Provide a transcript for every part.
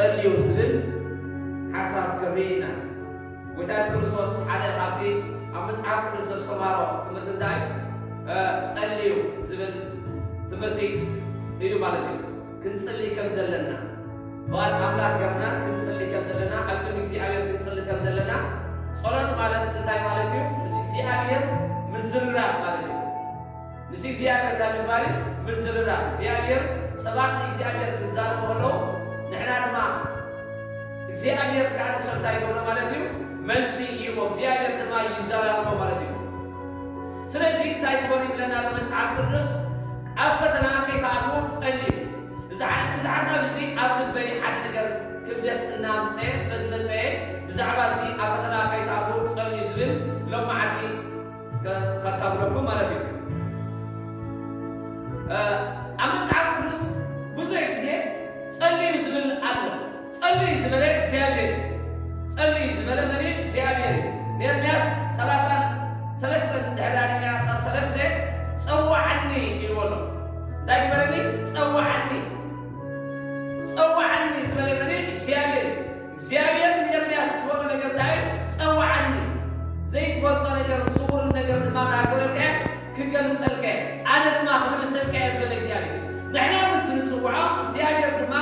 ጸልዩ ዝብል ሓሳብ ክንርኢ ኢና። ጎይታ የሱስ ክርስቶስ ሓደ ካብቲ ኣብ መጽሓፍ ቅዱስ ዘስተምሃሮ ትምህርቲ እንታይ እዩ? እ፣ ጸልዩ ዝብል ትምህርቲ እዩ ማለት እዩ። ክንጽሊ ከም ዘለና፣ በዓል ኣምላኽ ገርና ክንጽሊ ከም ዘለና፣ ኣብ ቅድሚ እግዚኣብሔር ክንጽሊ ከም ዘለና። ጸሎት ማለት እንታይ ማለት እዩ? ምስ እግዚኣብሔር ምዝርራብ ማለት እዩ። ምስ እግዚኣብሔር ካብ ምባል ምዝርራብ፣ እግዚኣብሔር፣ ሰባት ንእግዚኣብሔር ክዛረቡ ከለዉ፣ ንሕና ድማ እግዚኣብሔር ከኣ ንሰብ እንታይ ይገብሮ ማለት እዩ? መልሲ ይህቦ፣ እግዚኣብሔር ድማ ይዘራረቦ ማለት እዩ። ስለዚ እንታይ ግበሩ ይብለና ኣሎ መጽሓፍ ቅዱስ? ኣብ ፈተና ከይትኣትዉ ጸልዩ። እዚ ሓ-፣ እዚ ሓሳብ እዚ ኣብ ልበይ ሓደ ነገር ክብደት እናምጸየ ስለ ዝመጸየ፣ ብዛዕባ እዚ ኣብ ፈተና ከይትኣትዉ ጸልዩ ዝብል ሎማዓንቲ ከ-፣ ከካፍለኩም ማለት እዩ። እ፣ ኣብ መጽሓፍ ቅዱስ ብዙሕ ግዜ ጸልዩ ዝብል ኣሎ። ጸልዩ ዝበለ እግዚኣብሔር እዩ። ጸልዩ ዝበለ መን እዩ? እግዚኣብሔር እዩ። ንኤርምያስ ሰላሳን ሰለስተን ድሕሪ ኣሪና ሰለስተ፣ "ጸውዓኒ" ኢልዎ ኣሎ። እንታይ ግበረኒ? ጸውዓኒ። ጸውዓኒ ዝበለ መን እዩ? እግዚኣብሔር እዩ። እግዚኣብሔር ንኤርምያስ ዝበሎ ነገር እንታይ እዩ? "ጸውዓኒ። ዘይትፈልጦ ነገር፣ ስውርን ነገር ድማ እናገበረልካ እየ ክገልጸልካ እየ፣ ኣነ ድማ ክምልሰልካ እየ" ዝበለ እግዚኣብሔር። ንሕና ምስ ንጽውዖ እግዚኣብሔር ድማ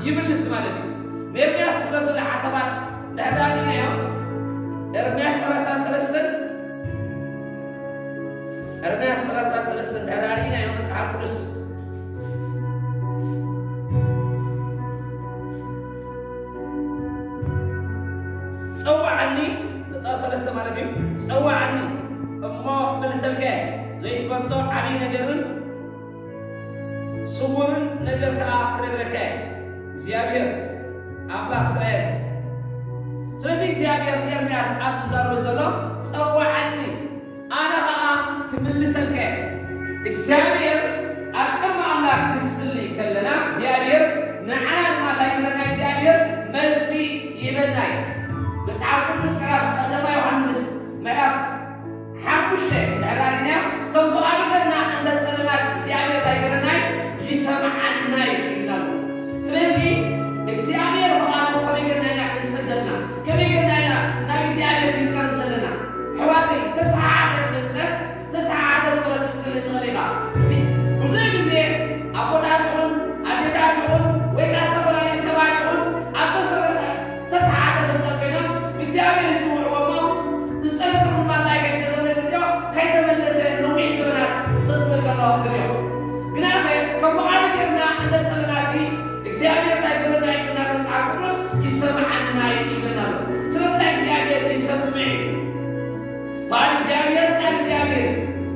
ይምልስ ማለት እዩ። ንኤርምያስ ዝበሎ ዘሎ ሓሳባት ድሕሪ ርኢናዮ፣ ኤርምያስ ሰላሳን ሰለስተን፣ ኤርምያስ ሰላሳን ሰለስተን ድሕሪ ርኢናዮ መጽሓፍ ቅዱስ ጸውዓኒ፣ ቁጽሪ ሰለስተ ማለት እዩ። ጸውዓኒ እሞ ክምልሰልካ እየ፣ ዘይትፈልጦ ዓብዪ ነገርን ስዉርን ነገር ከኣ ክነግረካ እየ፣ እግዚኣብሔር ኣምላኽ እስራኤል። ስለዚ እግዚኣብሔር ንኤርምያስ ኣብ ዝዛረቦ ዘሎ፣ "ጸውዓኒ፣ ኣነ ኸኣ ክምልሰልካ እየ።" እግዚኣብሔር ኣብ ቅድሚ ኣምላኽ ክንጽሊ ከለና፣ እግዚኣብሔር ንዓና ድማ እንታይ ይብለና? እግዚኣብሔር መልሲ ይህበና እዩ። መጽሓፍ ቅዱስ ምዕራፍ ቀዳማይ ዮሃንስ ምዕራፍ ሓሙሽተ እንድሕር ርኢናዮ፣ ከም ፍቓዱ ጌርና እንተጸለናስ እግዚኣብሔር እንታይ ይገብረና እዩ? ይሰምዓና እዩ ይብልና ኣሎ። ስለዚ እግዚኣብሔር ፍቓዱ ከመይ ጌርና ኢና ክንጽሊ ዘለና? ከመይ ጌርና ኢና ናብ እግዚኣብሔር ክንቀርብ ዘለና? ኣሕዋተይ፣ ዝተሰሓሓተ ፍልጠት፣ ዝተሰሓሓተ ጸሎት ክትጽሊ ትኽእል ኢኻ። እዚ ብዙሕ ግዜ ኣቦታት ይኹን ኣዴታት ይኹን ወይ ከኣ ዝተፈላለዩ ሰባት ይኹን ኣብ ተፈረ-፣ ዝተሰሓሓተ ፍልጠት ኮይኖም ንእግዚኣብሔር ይጽውዕዎ እሞ ንጸሎቶም ድማ እንታይ ከይተገብረ ንሪኦ፣ ከይተመለሰ ነዊሕ ዘመናት ስቕ ክብል ከሎ ንሪኦ። ግናኸ ከም ፍቓዱ ጌርና እንተጸለናሲ እግዚኣብሔር እንታይ ክብለና እዩ? መጽሓፍ ቅዱስ ይሰምዓና እዩ ይብለና ኣሎ። ስለምንታይ እግዚኣብሔር ይሰምዕ እዩ? ቃል እግዚኣብሔር፣ ቃል እግዚኣብሔር፣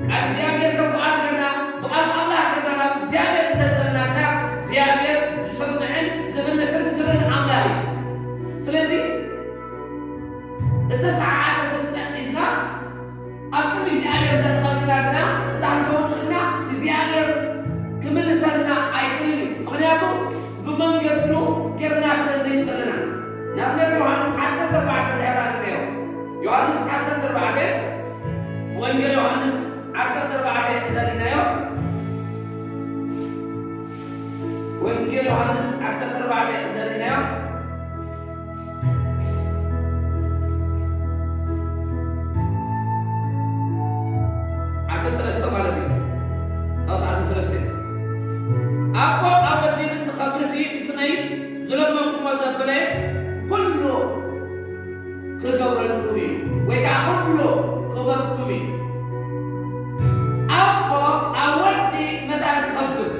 ቃል እግዚኣብሔር ከም ፍቓዱ ጌርና፣ ብቓል ኣምላኽ ጌርና ናብ እግዚኣብሔር እንተጸለና ግና፣ እግዚኣብሔር ዝሰምዕን ዝምልስን ዝርእን ኣምላኽ እዩ። ስለዚ፣ እተሰሓሓተ ፍልጠት ሒዝና ኣብ ቅድሚ እግዚኣብሔር እንተዝቐርብና ግና፣ እንታይ ክንከውን ንኽእል ኢና? እግዚኣብሔር ክምልሰልና ኣይክእልን እዩ። ምኽንያቱ፣ ብመንገዱ ጌርና ስለ ዘይጸለና። ንኣብነት፣ ዮሃንስ ዓሰርተ ኣርባዕተ እንድሕር ርኢናዮ፣ ዮሃንስ ዓሰርተ ኣርባዕተ፣ ወንጌል ዮሃንስ ዓሰርተ ኣርባዕተ እንተሪእናዮ፣ ወንጌል ዮሃንስ ዓሰርተ ኣርባዕተ እንተሪእናዮ፣ ዓሰርተ ሰለስተ ማለት እዩ። ጣስ ዓሰርተ ሰለስተ፣ ኣቦ ኣብ ወዲ እንትኸብርሲ ብስመይ ዝለመንኩሞ ዘበለ ኩሉ ክገብረልኩም እዩ፣ ወይ ከዓ ኩሉ ክበኩም እዩ። ኣቦ ኣብ ወዲ መታን ክኸብር፣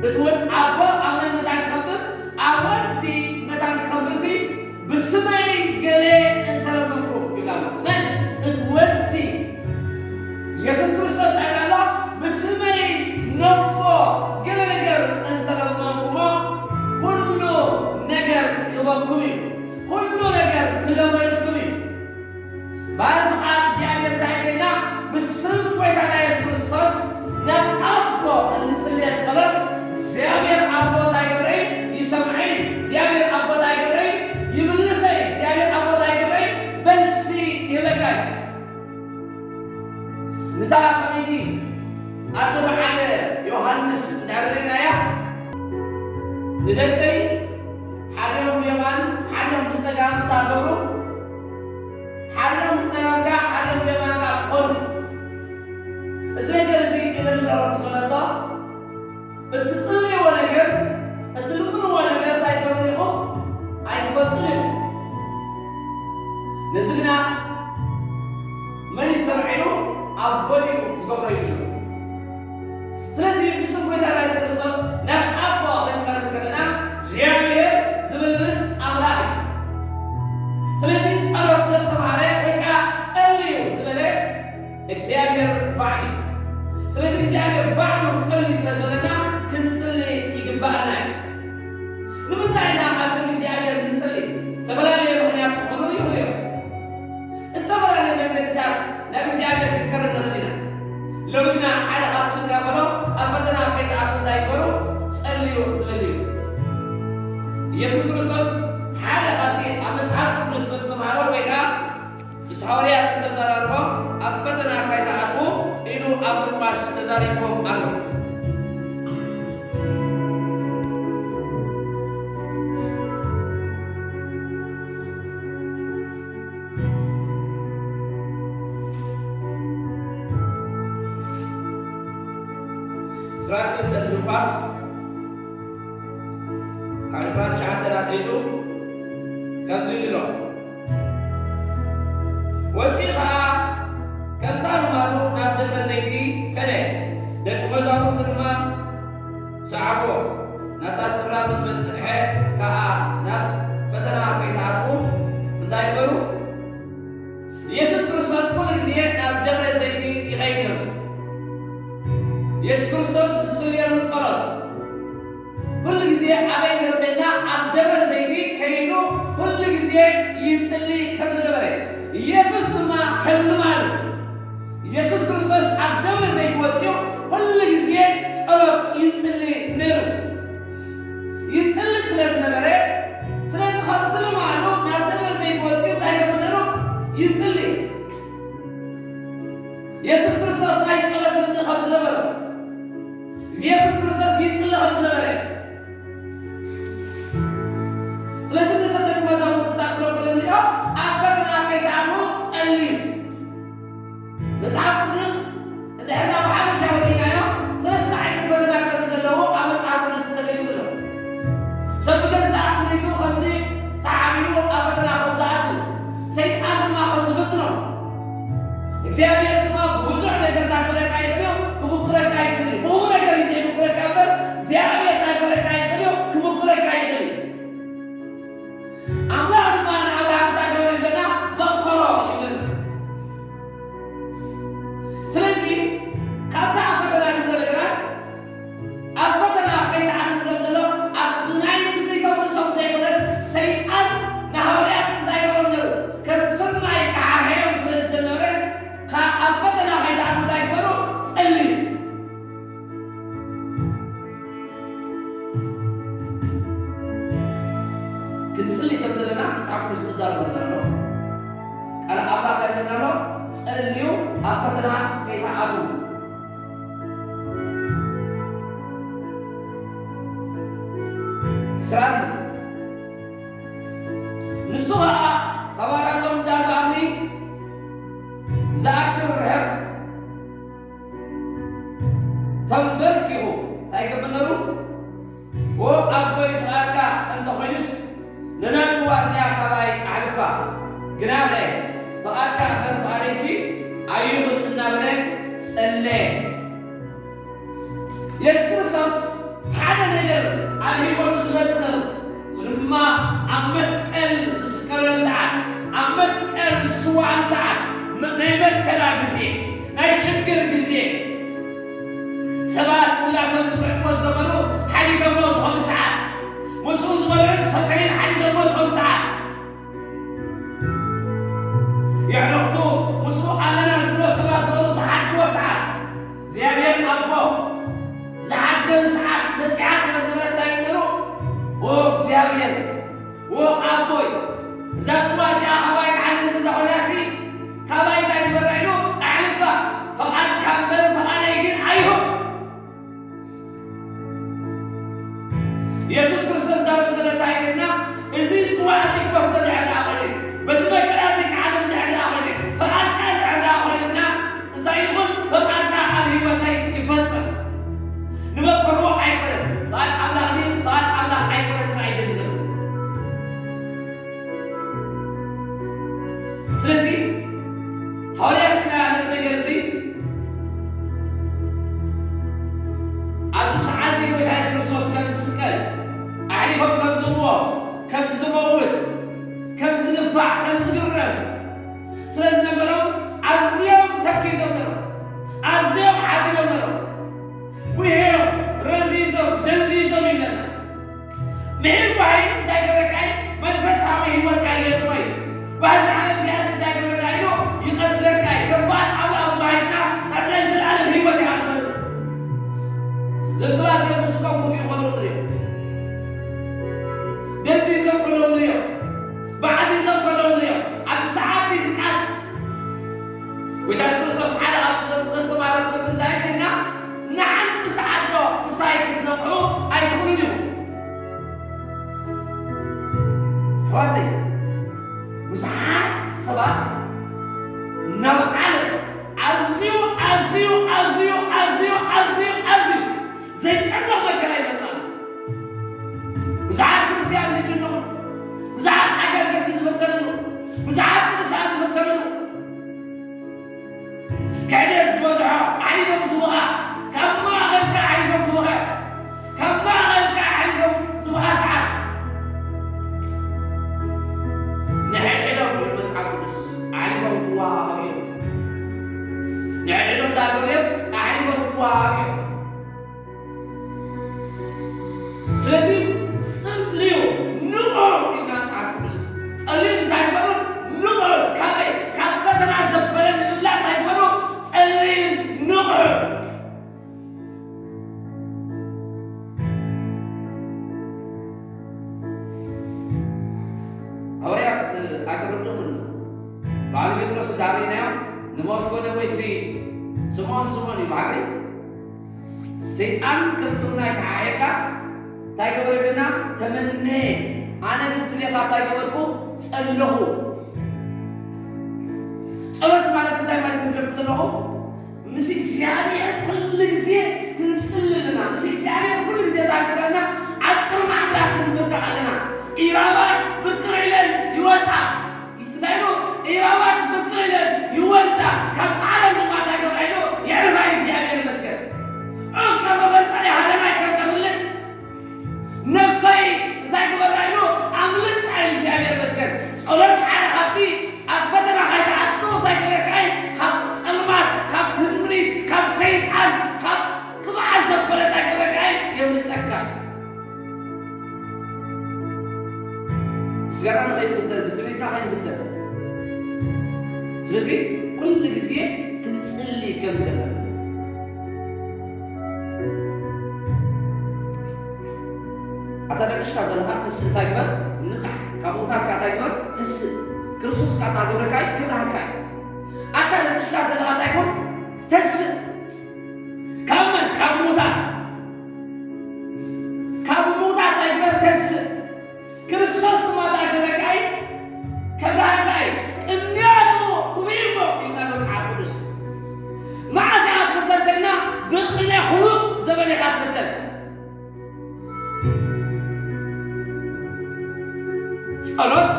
እቲ ወድ ኣቦ ኣብ መን መታን ክኸብር? ኣብ ወዲ መታን ክኸብርሲ ብስመይ ገለ እንተለመንኩም ይብላ ኣሎ። መን? እቲ ወዲ። የሱስ ክርስቶስ እንታይ ኣሎ? ብስመይ ነቦ ገለ ነገር እንተለመንኩሞ ኩሉ ነገር ክህበኩም እዩ። ኩሉ ነገር ክገብረልኩም እዩ። ባል ፍቓድ እግዚኣብሔር እንታይ ይብለና? ብስም ጎይታና የሱስ ክርስቶስ ናብ ኣቦ እንጽልየ ጸሎት እግዚኣብሔር ኣቦ እንታይ ይገብረ እዩ? ይሰምዐ እዩ። እግዚኣብሔር ኣቦ እንታይ ይገብረ እዩ? ይምልሰ እዩ። እግዚኣብሔር ኣቦ እንታይ ይገብረ እዩ? መልሲ ይህበካ እዩ። ንታ ሰበይቲ ኣደ በዓለ ዮሃንስ እንድሕር ርኢናያ፣ ንደቀይ ብጸጋም እንተ ገብሩ፣ ሓዲኦም ብጸጋምካ፣ ሓዲኦም ብየማንካ ክኾኑ። እዚ ነገር እዚ ይደሊ ኣለኹ ምስ በለቶ፣ እትጽልይዎ ነገር፣ እትልምንዎ ነገር እንታይ ትገብሩ ኢኹም? ኣይትፈልጡን ኢኹም። ነዚ ግና መን ይሰርዖ ኢሉ? ኣቦ እዩ ዝገብሮ ይብሉ። ስለዚ ብስም ጎይታና የሱስ ክርስቶስ ናብ ኣቦ ክንቀርብ ከለና እግዚኣብሔር ዝምልስ ኣምላኽ እዩ። ስለዚ ጸሎት ዘስተምሃረ ወይ ከዓ ጸልዩ ዝበለ እግዚኣብሔር ባዕሉ እዩ። ስለዚ እግዚኣብሔር ባዕሉ ጸልዩ ስለ ዝበለና ክንጽሊ ይግባኣና እዩ። ንምንታይ ኢና ኣብ ቅድሚ እግዚኣብሔር ንጽሊ? ዝተፈላለየ ምኽንያት ክኾኑ ይኽእሉ እዮም። እተፈላለየ መንገድታት ናብ እግዚኣብሔር ክንቀርብ ንኽእል ኢና። ሎሚ ግና ሓደ ካብቲ ንካፈሎ ኣብ ፈተና ከይትኣትዉ እንታይ ግበሩ? ጸልዩ ዝብል እዩ። ኢየሱስ ክርስቶስ ሓደ ካብቲ ኣብ መጽሓፍ ቅዱስ ዘስተምሃሮ ወይ ከዓ ምስ ሃዋርያት ዝተዘራረቦ ኣብ ፈተና ከይትኣትዉ ኢሉ ኣብ ሉቃስ ተዛሪብዎም ኣሎ። ዕስራን ክልተን ሉቃስ ካብ ዕስራን ትሽዓተን ኣትሒዙ ከምዚ ኢሉ ኣሎ። ወፂኡ ኸዓ ከምታ ልማዱ ናብ ደብረ ዘይቲ ከደ። ደቂ መዛሙርቱ ድማ ሰዓብዎ። ናብታ ስፍራ ምስ በጽሐ ከኣ ናብ ፈተና ከይትኣትዉ እንታይ ግበሩ? ኢየሱስ ክርስቶስ ኩሉ ግዜ ናብ ደብረ ዘይቲ ይኸይድ ነይሩ። ኢየሱስ ክርስቶስ ዝጽልየሉ ጸሎት ኩሉ ግዜ ኣበይ ነይሩ ተኢልና፣ ኣብ ደብረ ዘይቲ ከይዱ ኩሉ ግዜ ይጽሊ ከም ዝነበረ፣ ኢየሱስ ድማ ከም ልማዱ ኢየሱስ ክርስቶስ ኣብ ደብረ ዘይት ወፂኡ ኩሉ ግዜ ጸሎት ይጽሊ ነይሩ። ይጽሊ ስለ ዝነበረ፣ ስለዚ ከምቲ ልማዱ ናብ ደብረ ዘይት ወፂኡ እንታይ ይገብር ነይሩ? ይጽሊ። ኢየሱስ ክርስቶስ ናይ ጸሎት ልምዲ ከም ዝነበሮ፣ ኢየሱስ ክርስቶስ ይጽሊ ከም ዝነበረ፣ ስለዚ ነቶም ደቂ መዛሙርቱ እንታይ ክብሎም ከሎ ንሪኦ? ኣብ ፈተና ከይትኣትዉ ጸልዩ። መጽሓፍ ቅዱስ እንድሕር ናብ ሓበሻ ወሲድናዮ፣ ሰለስተ ዓይነት ፈተና ከም ዘለዎ ኣብ መጽሓፍ ቅዱስ ተገሊጹ ኣሎ። ሰብ ብገዛእ ትምኒቱ ከምዚ ተሓቢሩ ኣብ ፈተና ከም ዝኣቱ፣ ሰይጣን ድማ ከም ዝፍትኖ፣ እግዚኣብሔር ድማ ብብዙሕ ነገር እንታይ ክብለካ ይኽእል እዩ? ክምኩረካ ይኽእል እዩ። ብብዙሕ ነገር እዩ ዘይምኩረካ እምበር፣ እግዚኣብሔር እንታይ ክብለካ ይኽእል እዩ? ክምኩረካ ይኽእል እዩ። ኣምላኽ ድማ ንኣብርሃም እንታይ ክብሎ ይብለና? መከሮ ይብለና። ስለዚ ካብታ ኣብ ፈተና ንብሎ ነገራት ኣብ ፈተና ከይተዓልምሎም ዘሎ ኣብ ናይ ትምኒቶም ርእሶም ዘይኮነስ ሰይጣን ንሃዋርያት እንታይ ይገብሮም ነይሩ? ከም ስርናይ ክሓርሕዮም ስለ ዝደል ነበረ ካብ ኣብ ፈተና ከይተኣትዉ እንታይ ግበሩ? ጸልዩ። ክንጽሊ ከም ዘለና መጽሓፍ ቅዱስ ይዛረበና ኣሎ። ቃል ኣምላኽ ይብለና ኣሎ፣ ጸልዩ ኣብ ፈተና ከይትኣትዉ። ዕስራን ንሱ ኸኣ ከባራቶም ዳርባኒ ዝኣክል ርሕቕ ተንበርኪኹ እንታይ ይገብር ነሩ? ኦ ኣቦይ፣ ፍቓድካ እንተኾይኑስ ነዛ ጽዋ እዚኣ ካባይ ኣሕልፋ፣ ግናኸ ፍቓድካ እምበር ፍቓደይሲ ኣይኹን እናበለ ጸለየ። የሱስ ክርስቶስ ሓደ ነገር ኣብ ህይወቱ ዝመጽእ ነበረ። እዚ ድማ ኣብ መስቀል ዝስቀለሉ ሰዓት፣ ኣብ መስቀል ዝስዋኣሉ ሰዓት፣ መ-፣ ናይ መከራ ግዜ፣ ናይ ሽግር ግዜ፣ ሰባት ኩላቶም ዝስዕብዎ ዝነበሩ ሓዲጎሞ ዝኾኑ ሰዓት፣ ምስኡ ዝበልዑ ዝሰተዩን ሓዲጎሞ ዝኾኑ ሰዓት፣ የዕሩኽቱ ምስኡ ኣለና ዝብሎ ሰባት ዝበሉ ዝሓድግዎ ሰዓት፣ እግዚኣብሔር ኣቦ ዝሓድገሉ ሰዓት መጺኣ ስለ ዝበለት እንታይ ይብሉ? ኦ እግዚኣብሔር፣ ኦ ኣቦይ፣ እዛ ጽዋ እዚኣ ካባይ ክሓልፍ እንተኾይናሲ፣ ካባይ እንታይ ግበራ ኢሉ? ኣሕልፋ፣ ፍቓድካ እምበር ፍቓደይ ግን ኣይሁን። የሱስ ክርስቶስ ዛረብ ዘሎ እንታይ ኢልና? እዚ ጽዋዕ እዚ ክወስዶ ሃዋርያት ግና ነዚ ነገር እዚ፣ ኣብዚ ሰዓት እዚ ጎይታ የሱስ ክርስቶስ ከም ዝስቀል፣ ኣሕሊፎም ከም ዝህብዎ፣ ከም ዝመውት፣ ከም ዝድፋዕ፣ ከም ዝግረፍ ስለ ዝነገሮም፣ ኣዝዮም ተኪዞም ነይሮም። ኣዝዮም ሓዚኖም ነይሮም። ጉህዮም፣ ረዚዞም፣ ደንዚዞም ይብለና። ምሒር ጓሂ እንታይ ገበረካ እዩ? መንፈሳዊ ህይወትካ የጥሞ እዩ። ጓሂ እዛ ዓለም እዚኣስ እንታይ ገበረካ ኢሉ ይቐትለካ እዩ። ተንኮል ዓብላዊ ጓሂ ግና ናብ ናይ ዘላለም ህይወት ኢኻ ትመጽእ። እዞም ሰባት እዚኦም ምስ ኮንኩ እዩ ከለዉ ንሪኦም። ደንዚዞም ከለዉ ንሪኦም። በዓዚዞም ከለዉ ንሪኦም። ኣብቲ ሰዓት ድቃስ ጎይታ የሱስ ክርስቶስ ሓደ ካብቲ ዘ-፣ ዘስተማሮ ትምህርቲ እንታይ እዩ ኢልና፣ ንሓንቲ ሰዓት ዶ ምሳይ ክትነቕሑ ኣይትኽእሉን ኢኹም? ኣሕዋተይ፣ ብዙሓት ሰባት ናብ ዓለም ኣዝዩ፣ ኣዝዩ፣ ኣዝዩ፣ ኣዝዩ፣ ኣዝዩ፣ ኣዝዩ ዘጨንቕ መከራ ይመጽእ ኣሎ። ብዙሓት ክርስትያን ዝጭነቑ፣ ብዙሓት ኣገልገልቲ ዝፈተንሉ፣ ብዙሓት ቅዱሳን ዝፈተንሉ፣ ክሕደት ዝበዝሖ፣ ኣሕሊፎም ዝህቡኻ፣ ካብ ማእኸልካ ኣሕሊፎም ክህቡኻ፣ ካብ ማእኸልካ ኣሕሊፎም ዝህቡኻ ሰዓት፣ ንሕድሕዶም ይብል መጽሓፍ ቅዱስ፣ ኣሕሊፎም ክወሃሃዱ እዮም። ንሕድሕዶም እንታይ ክገብሩ እዮም? ኣሕሊፎም ክወሃሃዱ እዮም። ስለዚ ጽልዩ፣ ንቕሑ ኢልና መጽሓፍ ቅዱስ። ጸልዩ እንታይ ግበሩ? ንቕሑ። ካበይ? ካብ ፈተና ዘበለ ንምምላጥ እንታይ ግበሩ? ጸልዩ፣ ንቕሑ። ሃዋርያት ኣይተረድኡን። በዓል ጴጥሮስ እንዳርኢናዮ ንሞት ኮነ ወይሲ ስምዖን ስምዖን እዩ ብሓቂ ሰይጣን ከም ስርናይ ክሓየካ እንታይ ገበረ ግና ተመነየ። ኣነ ግን ስሌኻ እንታይ ገበርኩ? ጸለኹ። ጸሎት ማለት እንታይ ማለት እንደም ዘለኹ? ምስ እግዚኣብሔር ኩሉ ግዜ ክንጽሊ ኣለና። ምስ እግዚኣብሔር ኩሉ ግዜ እንታይ ክንብለና? ኣብ ቅድሚ ኣምላኽ ክንብርከኽ ኣለና። ኢራባት ብርቅቕ ኢለን ይወጻ። እንታይ ኢሉ? ኢራባት ብርቅቕ ኢለን ይወልዳ፣ ካብ ዓለም ድማ እንታይ ገብራ ኢሉ? የዕርፋ ኢሉ እግዚኣብሔር ይመስገን። ዑፍ ካብ መበንጠሪ ሃለናይ ከም ተምልጥ፣ ነፍሰይ እንታይ ግበራ ኢሉ? ኣምልጣ ኢሉ እግዚኣብሔር ይመስገን። ጸሎት ሓደ ካብቲ ኣብ ፈተና ከይትኣቱ እንታይ ግበረካ እዩ? ካብ ጸልማት፣ ካብ ትምኒት፣ ካብ ሰይጣን፣ ካብ ክብዓት ዘበለ እንታይ ግበረካ እዩ? የምልጠካ እዩ። ምስጋና ንኸይንፍተን፣ ብትምኒትና ከይንፍተን። ስለዚ ኩሉ ግዜ ክንጽሊ ከም ዘለና። ኣታ ደቂስካ ዘለኻ ተስእ እንታይ ግበር? ንቕሕ። ካብ ምውታትካ እንታይ ግበር? ተስእ። ክርስቶስ ካታ ግብረካ እዩ፣ ክብርሃካ እዩ። ኣታ ደቂስካ ዘለኻ እንታይ ኩን? ተስእ። ካብ መን? ካብ ምውታት። ካብ ምውታት እንታይ ግበር? ተስእ። ክርስቶስ ድማ እንታይ ክብለካ እዩ? ከብርሃካ እዩ። ቅንያቱ ክቡእ እሞ ኢልና መጽሓፍ ቅዱስ። መዓስ ኢኻ ትፍተን ተልና? ብቕነ ክቡእ ዘበን ኢኻ ትፍተን። ጸሎት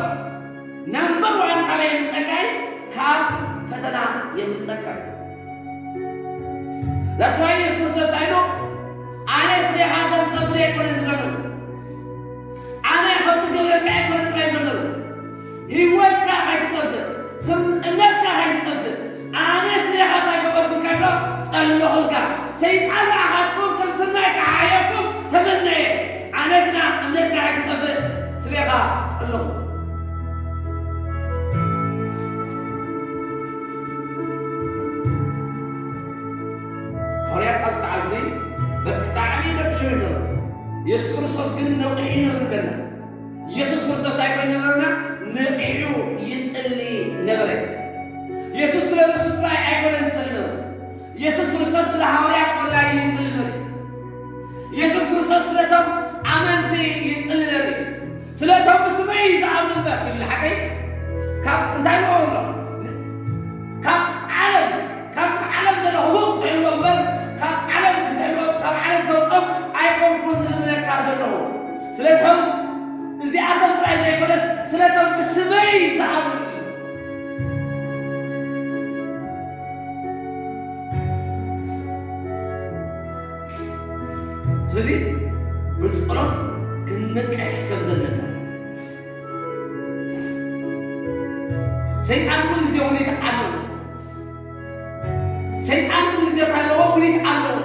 ነምበር ዋን ካበይ የምልጠካ እዩ? ካብ ፈተና የምልጠካ እዩ። That's why የሱስ ክርስቶስ እንታይ ኢሉ? ኣነ ስሌኻ ደም ክኸፍል ኣይኮነን ዝብሎ ነሩ። ኣነ ከምቲ ገብረካ ኣይኮነን ጥራይ ዝብሎ ነሩ። ህይወትካ ከይትጠፍእ፣ ስም እምነትካ ከይትጠፍእ፣ ኣነ ስሌኻ እንታይ ገበርኩልካ ኢሎ? ጸለኹልካ። ሰይጣን ንኣኻትኩም ከም ስርናይ ክሓየኩም ተመነየ። ኣነ ግና እምነትካ ከይትጠፍእ ስሌኻ ጸለኹ። ሃዋርያት ኣብዚ ሰዓት እዚ ብጣዕሚ ረቢሾም ነበሩ። የሱስ ክርስቶስ ግን ነቒሑ ነሩ ይብለና። የሱስ ክርስቶስ እንታይ ኮይኑ ነበርና? ነቒሑ ይጽሊ ነበረ። የሱስ ስለ ርእሱ ጥራይ ኣይኮነን ዝጽሊ ነሩ። የሱስ ክርስቶስ ስለ ሃዋርያት ኮላይ ይጽሊ ነሩ። የሱስ ክርስቶስ ስለቶም ኣመንቲ ይጽሊ ነሩ። ስለቶም ብስመይ ዝኣምኑ እምበር ይብል ሓቀይ። ካብ እንታይ ኢልዎ ኣሎ? ካብ ዓለም፣ ካብ ዓለም ዘሎ ህቡብ ክትሕልዎ እምበር፣ ካብ ዓለም ክትሕልዎ፣ ካብ ዓለም ተውጾም ኣይኮንኩን ዝልምነካ ዘለኹ። ስለቶም እዚኣቶም ጥራይ ዘይኮነስ፣ ስለቶም ብስመይ ዝኣምኑ እዩ። እዚ ብጸሎት ክንነቅሕ ከም ዘለና። ሰይጣን ኩሉ ግዜ ውዲት ኣለዎ። ሰይጣን ኩሉ ግዜ እንታይ ኣለዎ? ውዲት ኣለዎ።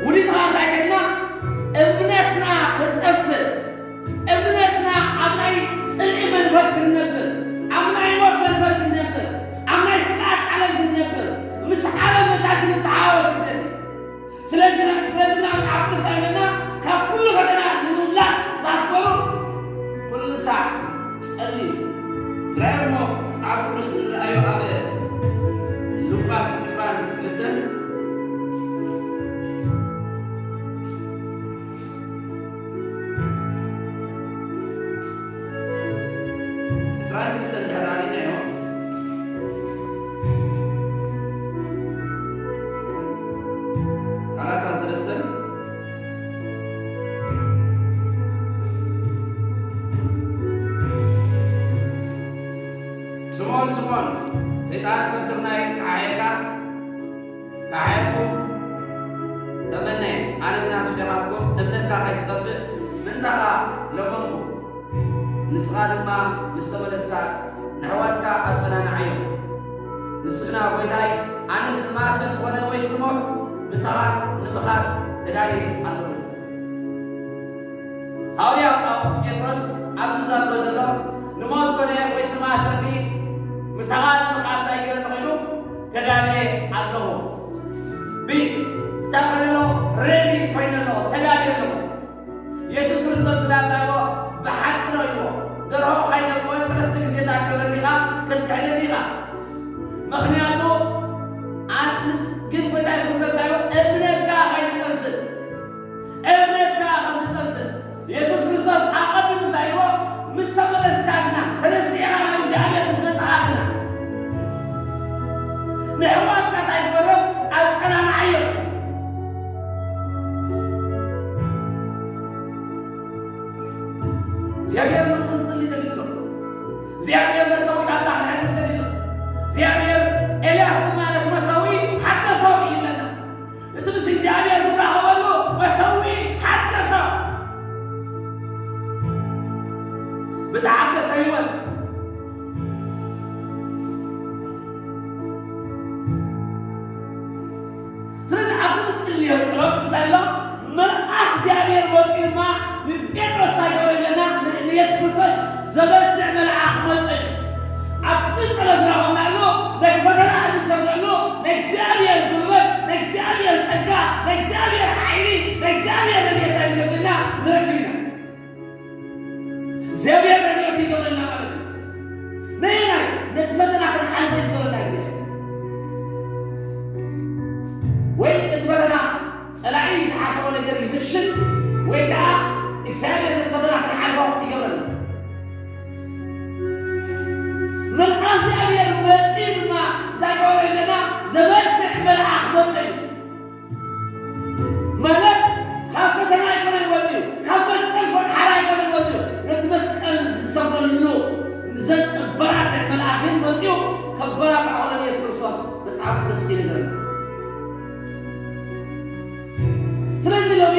ውዲት ከኣ እንታይ ከልና? እምነትና ክጠፍእ፣ እምነትና ኣብ ናይ ጽልኢ መንፈስ ክንነብር፣ ኣብ ናይ ሞት መንፈስ ክንነብር፣ ኣብ ናይ ስግኣት ዓለም ክንነብር፣ ምስ ዓለም እንታይ ክንተሓዋወስ ይደሊ። ስለዚ ግና፣ ስለዚ ግና መጽሓፍ ቅዱስ እንታይ ይብለና? ካብ ኩሉ ፈተና ንምምላጥ እንዳትበሉ ኩሉ ሳዕ ጸልዩ። ራእይ እሞ መጽሓፍ ቅዱስ እንረኣዮ ኣብ ሉቃስ ዕስራን ክልተን፣ ዕስራን ክልተን እንድሕር ኣሪእናዮ፣ ሰላሳን ሰለስተን፣ ስምዖን፣ ስምዖን፣ ሰይጣን ከም ስርናይ ክሓየካ፣ ክሓየኩም ተመነየ። ኣነ ግና ስደኻትኩም እምነትካ ከይትጠፍእ ምንታኻ ለኸምኩ። ንስኻ ድማ ምስ ተመለስካ፣ ንኣሕዋትካ ኣጸናንዓዮም። ንሱ ግና፣ "ጐይታይ፣ ኣነስ ንመኣሰ እንተኾነ ወይስ ንሞት ምሳኻ ንምኻድ ተዳልየ ኣለኹ?" ሃዋርያ ጳው-፣ ጴጥሮስ ኣብዚ ዝዛረቦ ዘሎ፣ "ንሞት ኮነ ወይስ ንማእሰርቲ ምሳኻ ንምኻድ እንታይ ገይረ ኣለኹ?" ኢሉ፣ "ተዳልየ ኣለኹ።" ብ-፣ እንታይ ኮይነ ኣሎ? ሬዲ ኮይነ ኣሎ፣ ተዳልየ ኣለኹ። የሱስ ክርስቶስ ግና እንታይ ኢልዎ? ብሓቂ ነው ኢልዎ። ደርሆ ካይደቆ ሰለስተ ግዜ እንዳትገብረኒ ኢኻ፣ ክትክሕደኒ ኢኻ። ምኽንያቱ፣ ኣን-፣ ምስ-፣ ግን ጎይታ የሱስ ክርስቶስ እንታይ ኢልዎ? እምነትካ ከይትጠፍእ፣ እምነትካ ከም ትጠፍእ። የሱስ ክርስቶስ ኣቐድም እንታይ ኢልዎ? ምስ ተመለስካ ግና፣ ተነሲሕኻ ናብ እግዚኣብሔር ምስ መጻኻ ግና፣ ንኣሕዋትካ እንታይ ግበሮም? ኣጸናንዓዮም። እግዚኣብሔር ንክንጽሊ ደሊሎ። እግዚኣብሔር መሰዊታትና ክነሐድስ ደሊሎ። እግዚኣብሔር ኤልያስ ድማ ነቲ መሰዊ ሓደሶ ይብለና። እቲ ምስ እግዚኣብሔር ዝራኸበሉ መሰዊ ሓደሶ። ብተሓደሰ ህይወት። ስለዚ ኣብቲ ንጽልዮ ጸሎት እንታይ ኣሎ? መልኣኽ እግዚኣብሔር መጺኡ ድማ ንጴጥሮስ እንታይ ገበሮ ይብለና? ን-፣ ንየሱስ ክርስቶስ ዘበርትዕ መልኣኽ መጺኡ። ኣብቲ ጸሎት ዝረኸብናሉ፣ ነቲ ፈተና እንሰግረሉ፣ ናይ እግዚኣብሔር ጉልበት፣ ናይ እግዚኣብሔር ጸጋ፣ ናይ እግዚኣብሔር ሓይሊ፣ ናይ እግዚኣብሔር ረድኤት እንታይ ንገብር ኢና? ንረክብ ኢና። እግዚኣብሔር ረድኤቱ ይገብረልና ማለት እዩ። ነየናይ? ነቲ ፈተና ክንሓልፎ እዩ ዝገብረና እግዚኣብሔር። ወይ እቲ ፈተና ጸላኢ ዝሓሰቦ ነገር ይፍሽል፣ ወይ ከዓ እግዚኣብሔር ነቲ ፈተና ክንሓልፎ ይገብረና። መልኣኽ እግዚኣብሔር መጺኡ ድማ እንታይ ገበረ ይብለና? ዘበርትዕ መልኣኽ መጺኡ እዩ። ማለት ካብ ፈተና ኣይኮነን ወፂኡ፣ ካብ መስቀል ሓራ ኣይኮነን ወፂኡ። ነቲ መስቀል ዝሰብረሉ ዘበራትዕ መልኣክ ግን ወፂኡ ከበራትዖ ከሎ ንየሱስ ክርስቶስ መጽሓፍ ቅዱስ ይነግረና። ስለዚ ሎሚ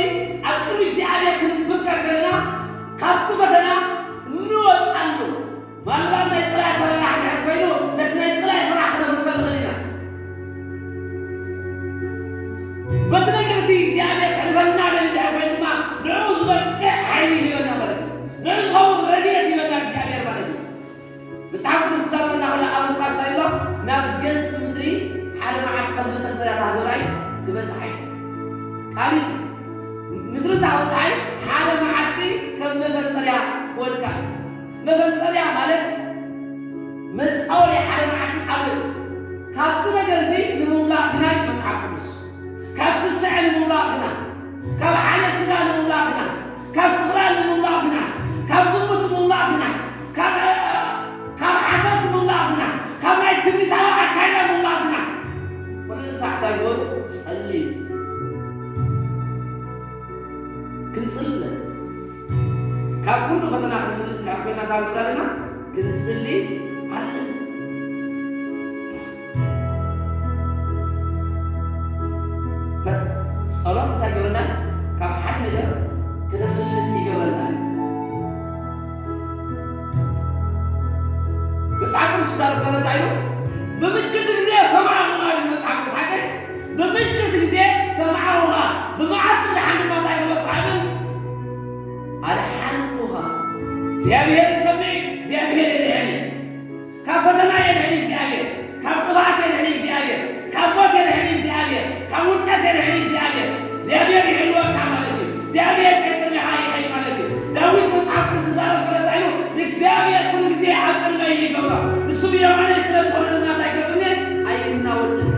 ኣብ ቅድሚ እግዚኣብሔር ክንብርከክ ከለና ካብቲ ፈተና እንወፅኣሉ ምናልባት ናይ ጽላኢ ኣሰራርሓ እንድሕር ኮይኑ፣ ነቲ ናይ ጽላኢ ስራሕ ክነፍርሰሉ ንኽእል ኢና። በቲ ነገር እቲ እግዚኣብሔር ከሕልፈና ደልዩ እንድሕር ኮይኑ ድማ፣ ንዕኡ ዝበቅዕ ሓይሊ ይህበና ማለት እዩ። ንዕኡ ዝኸውን ረድኤት ይህበና እግዚኣብሔር ማለት እዩ። መጽሓፍ ቅዱስ ክዛረበና ከሎ ኣብ ሉቃስ እንታይ ኣሎ? ናብ ገጽ ምድሪ ሓደ መዓልቲ ከም መፈንጠርያ እታ ህብራይ ክበጽሓ እዩ። ቃል እዩ። ምድሪ እታ ህብራይ ሓደ መዓልቲ ከም መፈንጠርያ ክወድቃ እዩ። መፈንጠርያ ማለት መጻወድያ ሓደ መዓልቲ ኣሎ። ካብዚ ነገር እዚ ንምምላቕ ግና እዩ መጽሓፍ ቅዱስ። ካብ ስስዐ ንምምላቕ ግና፣ ካብ ሓልዮት ስጋ ንምምላቕ ግና፣ ካብ ስኽራን ንምምላቕ ግና፣ ካብ ዝሙት ንምምላቕ ግና፣ ካብ፣ ካብ ሓሶት ንምምላቕ ግና፣ ካብ ናይ ትምኒታዊ ኣካይዳ ንምምላቕ ግና፣ ኩሉ ሳዕ እንታይ ግበሩ? ጸልዩ። ክንጽሊ። ካብ ኩሉ ፈተና ክንምልጥ እንድሕር ኮይና እንታይ ንብል ኣለና? ክንጽሊ ኣለና። ፈ-፣ መጽሓፍ ቅዱስ ክዛረብ ከሎ እንታይ ኢሉ? ብምችት ግዜ ሰማዕኹኻ ይብል መጽሓፍ ቅዱስ ሓቀይ። ብምችት ግዜ ሰማዕኹኻ፣ ብመዓልቲ ብደሓን ድማ እንታይ ገበርኩ ይብል? ኣድሓንኩኻ። እግዚኣብሔር ይሰምዕ እዩ፣ እግዚኣብሔር የድሕን እዩ። ካብ ፈተና የድሕን እዩ እግዚኣብሔር፣ ካብ ጥፍኣት የድሕን እዩ እግዚኣብሔር፣ ካብ ሞት የድሕን እዩ እግዚኣብሔር፣ ካብ ውድቀት የድሕን እዩ እግዚኣብሔር። እግዚኣብሔር ይሕልወካ ማለት እዩ። እግዚኣብሔር ቀቅድሚኻ ይኸይድ ማለት እዩ። ዳዊት መጽሓፍ ቅዱስ ዝዛረብ ከሎ እንታይ ኢሉ? ንእግዚኣብሔር ኩሉ ግዜ ኣብ ቅድመይ ይገብሮ፣ ንሱ ብየማነይ ስለ ዝኾነ ድማ እንታይ ይገብርኒ? ኣይናወጽን።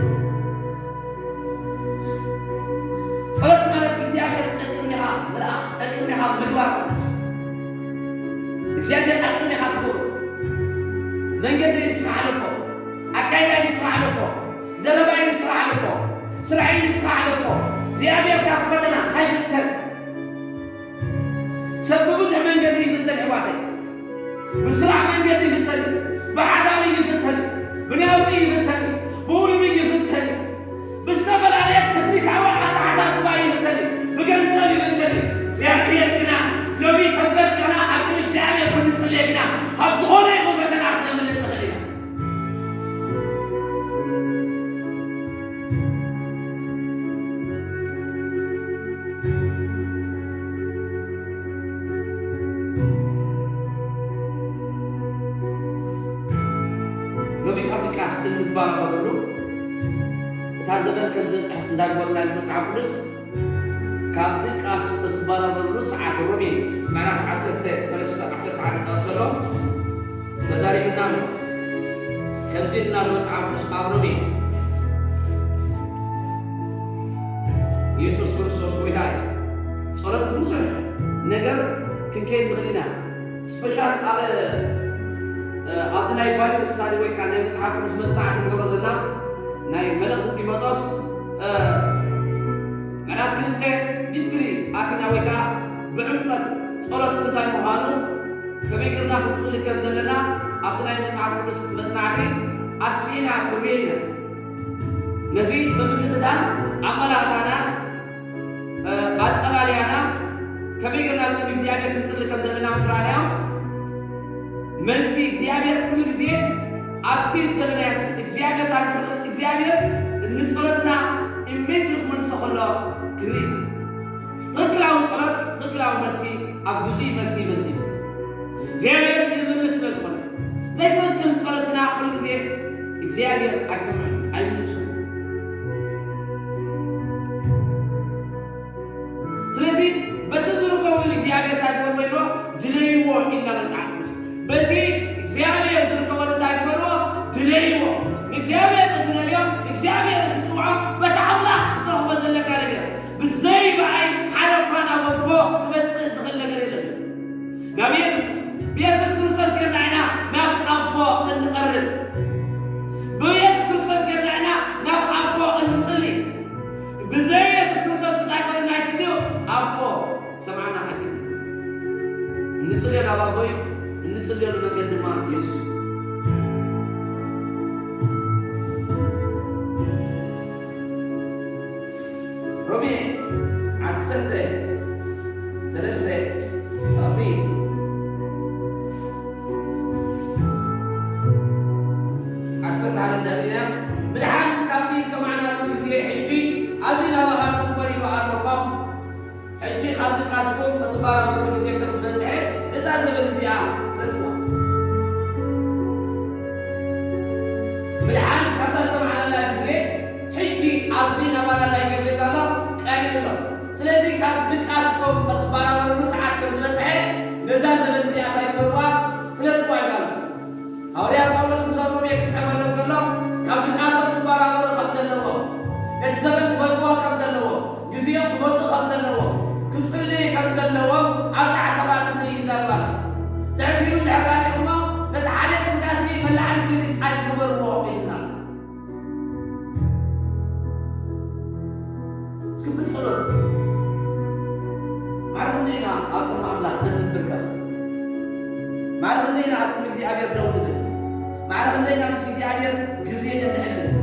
ጸሎት ማለት እግዚኣብሔር ቀቅድሚኻ ምልኣኽ፣ ቀቅድሚኻ ምግባር ማለት እዩ። እግዚኣብሔር ኣብ ቅድሚኻ ትገብሮ። መንገደይ ንስኻ ሓለፎ፣ ኣካይዳይ ንስኻ ሓለፎ፣ ዘረባይ ንስኻ ሓለፎ፣ ስራሐይ ንስኻ ሓለፎ። እግዚኣብሔር ካብ ፈተና ከይፍተን። ሰብ ብብዙሕ መንገዲ ይፍተን ኣሕዋተይ። ብስራሕ መንገዲ ይፍተን እዩ። ብሓዳሩ ይፍተን እዩ። ብናብርኡ ይፍተን እዩ። ብውሉዱ ይፍተን እዩ። ብዝተፈላለየ ትምኒታዊ ኣተሓሳስባ ይፍተን እዩ። ብገንዘብ ይፍተን እዩ። እግዚኣብሔር ግና ሎሚ ተንበርኪኽና ኣብ ቅድሚ እግዚኣብሔር ብንጽልየ ግና ካብ ዝኾነ ይኹን ፈተና ክነምልጥ ንኽእል ኢና። ሎሚ ካብ ድቃስ እንባራበረሉ እታ ዘመን ከም ዝበጽሐት እንዳግበርና መጽሓፍ ቅዱስ ካብ ድቃስ እትባራበረሉ ሰዓት ሮሜ ምዕራፍ ዓሰርተ ሰለስተ ዓሰርተ ሓደ ጠቕሰሎ ተዛሪብና ኣሎ። ከምዚ ኢልና መጽሓፍ ቅዱስ ኣብ ሮሜ ኢየሱስ ክርስቶስ ጎይታ እዩ። ጸሎት ብዙሕ ነገር ክንከይድ ንኽእል ኢና። ስፔሻል ኣብ፣ እ፣ ኣብዚ ናይ ባይብል ስታዲ ወይ ከዓ ናይ መጽሓፍ ቅዱስ መጽናዕቲ ንገብሮ ዘለና ናይ መልእኽቲ ጢሞቴዎስ፣ እ፣ ምዕራፍ ክልተ ዲፕሊ ኣቲና ወይ ከዓ ብዕምቀት ጸሎት እንታይ ምዃኑ ከመይ ጌርና ክንጽሊ ከም ዘለና ኣብቲ ናይ መጽሓፍ ቅዱስ መጽናዕቲ ኣስፊሕና ክንሪኦ ኢና። ነዚ ብምክትታል ኣመላኽታና፣ እ፣ ኣጸላልያና ከመይ ጌርና ኣብ ቅድሚ እግዚኣብሔር ክንጽሊ ከም ዘለና ምስ ረኣናዮ፣ መልሲ እግዚኣብሔር ኩሉ ግዜ ኣብቲ ደለናዮ እግዚኣብሔር ታርጌት እግዚኣብሔር ንጸሎትና ኢሜጅሊ ክመልሶ ከሎ ክንርኢ ኢና። ትኽክላዊ ጸሎት፣ ትኽክላዊ መልሲ ኣብ ግዜኡ መልሲ ይመጽእ እዩ። እግዚኣብሔር ይምልስ ስለ ዝኾነ፣ ዘይትኽክል ጸሎት ግና ኩሉ ግዜ እግዚኣብሔር ኣይሰምዕን፣ ኣይምልስን። ስለዚ በቲ ዝርከበሉ እግዚኣብሔር እንታይ ክበሎ ኢሎ ድለይዎ ኢልና መጽሓፍ ቅዱስ። በቲ እግዚኣብሔር ዝርከበሉ እንታይ ክበልዎ ድለይዎ። ንእግዚኣብሔር እትደልዮ፣ ንእግዚኣብሔር እትጽውዖ፣ በቲ ኣምላኽ ክትረኽቦ ዘለካ ነገር ብዘይ ብኣይ ሓደ እኳ ናብ ኣቦ ክመጽእ ዝኽእል ነገር የለን እዩ። ናብ የሱስ፣ ብየሱስ ክርስቶስ ጌርና ኢና ናብ ኣቦ እንቐርብ። ብየሱስ ክርስቶስ ጌርና ኢና ናብ ኣቦ እንጽሊ። ብዘይ የሱስ ክርስቶስ እንታይ ክበልና ኣይክእልን እዩ? ኣቦ ሰምዓና ኣይክእልን። እንጽልዮ ናብ ኣቦ እዩ። እንጽልየሉ መንገዲ ድማ የሱስ እዩ። ሮሜ ዓሰርተ ሰለስተ ጥቕሲ ዓሰርተ ሓደ እንተሪእና፣ ብድሓን ካብቲ ዝሰማዕናሉ ግዜ ሕጂ ኣዝዩ ናባኻትኩም ቀሪቡ ኣሎ እሞ፣ ሕጂ ካብ ድቃስኩም እትባረሩሉ ግዜ ከም ዝበጽሐ ነዛ ዘበን እዚኣ ፍለጥዋ። ብድሓን ካብታ ዝሰማዕናላ ግዜ ሕጂ ኣዝዩ ናባና እንታይ ይገብር ኣሎ? ቀሪቡ ኣሎ። ስለዚ ካብ ድቃስኩም እትባረሩሉ ሰዓት ከም ዝበጽሐ ነዛ ዘበን እዚኣ እንታይ ግበርዋ? ፍለጥዋ ይብላ ኣሎ። ሃዋርያ ጳውሎስ ንሰብ ሮሜ ክጽሕፈሎም ከሎ፣ ካብ ድቃሶም ክበራበሩ ከም ዘለዎም፣ ነቲ ዘመን ክፈልጥዎ ከም ዘለዎም፣ ግዜኦም ክፈልጡ ከም ዘለዎም፣ ክጽልዩ ከም ዘለዎም፣ ኣብዚ ሓሳባት እዚ ይዛረብ ኣሎ። ትሕት ኢሉ እንድሕር ራእኹሞ፣ ነቲ ሓልዮት ስጋሲ መላዕሊ ትምኒት ኣይትግበርዎ ኢልና። እስኪ ብጸሎት ማዕረ ክንደይ ኢና ኣብ ቅድሚ ኣምላኽ እንንብርከኽ? ማዕረ ክንደይ ኢና ኣብ ቅድሚ እግዚኣብሔር ደው ንብል? ማዕረ ክንደይ ኢና ምስ እግዚኣብሔር ግዜ እንሕልፍ?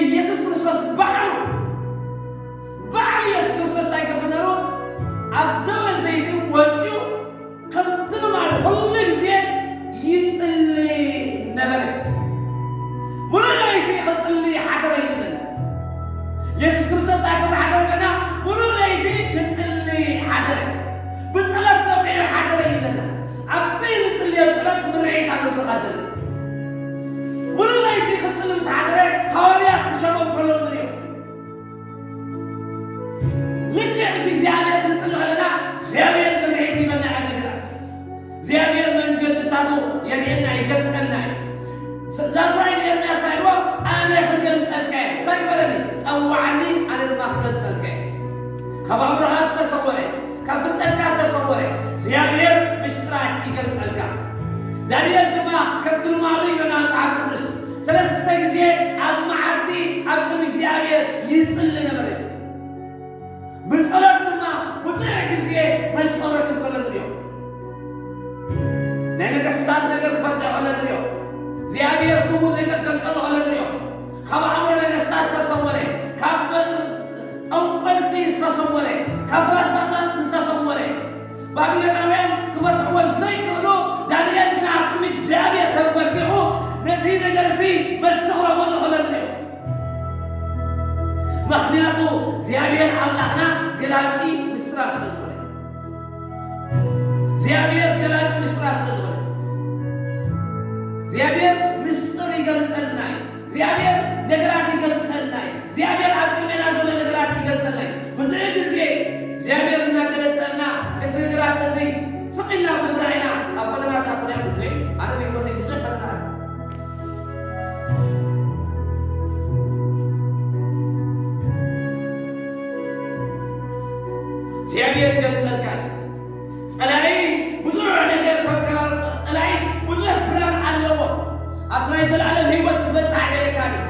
ኢየሱስ ክርስቶስ ባዕሉ፣ ባዕሉ ኢየሱስ ክርስቶስ እንታይ ይገብር ነይሩ? ኣብ ደብረ ዘይት ወጺኡ ምርዒት ኣሎ ብርኻ ዘርኢ። ሙሉእ ለይቲ ክጽሊ ምስ ሓደረ፣ ሃዋርያት ክሸሞም ከለዉ ንሪኦ። ልክዕ ምስ እግዚኣብሔር ክንጽሊ ከለና፣ እግዚኣብሔር ምርዒት ይበና ኣብ ነገራት። እግዚኣብሔር መንገድታቱ የርእየና፣ ይገልጸልና እዩ። ዛስዋይ ንኤርምያስ ኢልዎ፣ ኣነ ክገልጸልካ እየ። እንታይ ግበረኒ? ጸውዓኒ፣ ኣነ ድማ ክገልጸልካ እየ። ካብ ኣእምሮኻ ዝተሰወረ፣ ካብ ፍልጠትካ ዝተሰወረ፣ እግዚኣብሔር ምስጢራት ይገልጸልካ። ዳንኤል ድማ ከምቲ ልማዱ ይብለና መጽሓፍ ቅዱስ፣ ሰለስተ ግዜ ኣብ መዓልቲ ኣብ ቅድሚ እግዚኣብሔር ይጽሊ ነበረ። ብጸሎት ድማ ብዙሕ ግዜ መልሲ ክረክብ ከሎ ንሪኦ። ናይ ነገስታት ነገር ክፈትሕ ከሎ ንሪኦ። እግዚኣብሔር ስውር ነገር ከምጸሉ ከሎ ንሪኦ። ካብ ኣእምሮ ነገስታት ዝተሰወረ፣ ካብ ጠንቆልቲ ዝተሰወረ፣ ካብ ፍላስፋታት ዝተሰወረ፣ ባቢሎናውያን ክፈትሕዎ ዘይክእሉ፣ ዳንኤል ግና ኣብ ቅድሚ እግዚኣብሔር ተንበርኪኹ ነቲ ነገር እቲ መልሲ ክረኽበሉ ከሎ ንሪኦ። ምኽንያቱ እግዚኣብሔር ኣምላኽና ገላጺ ምስጢራት ስለ ዝኾነ። እግዚኣብሔር ገላጺ ምስጢራት ስለ ዝኾነ። እግዚኣብሔር ምስጢር ይገልጸልና እዩ። እግዚኣብሔር ነገራት ይገልጸልና እዩ። እግዚኣብሔር ኣብ ቅድሜና ዘሎ ነገራት ይገልጸልና እዩ። ብዙሕ ግዜ እግዚኣብሔር እናገለጸልና እቲ ነገራት እቲ ስቕ ኢልና ብምርኣይና ኣብ ፈተና ዝኣተና ብዙሕ እዩ። ኣነ ብህይወተይ ብዙሕ ፈተና ኣትዩ። እግዚኣብሔር ይገልጸልካ እዩ። ጸላኢ ብዙሕ ነገር ፈከራ፣ ጸላኢ ብዙሕ ፕላን ኣለዎ። ኣብቲ ናይ ዘላለም ህይወት ክትበጽሕ ኣይደልየካን እዩ።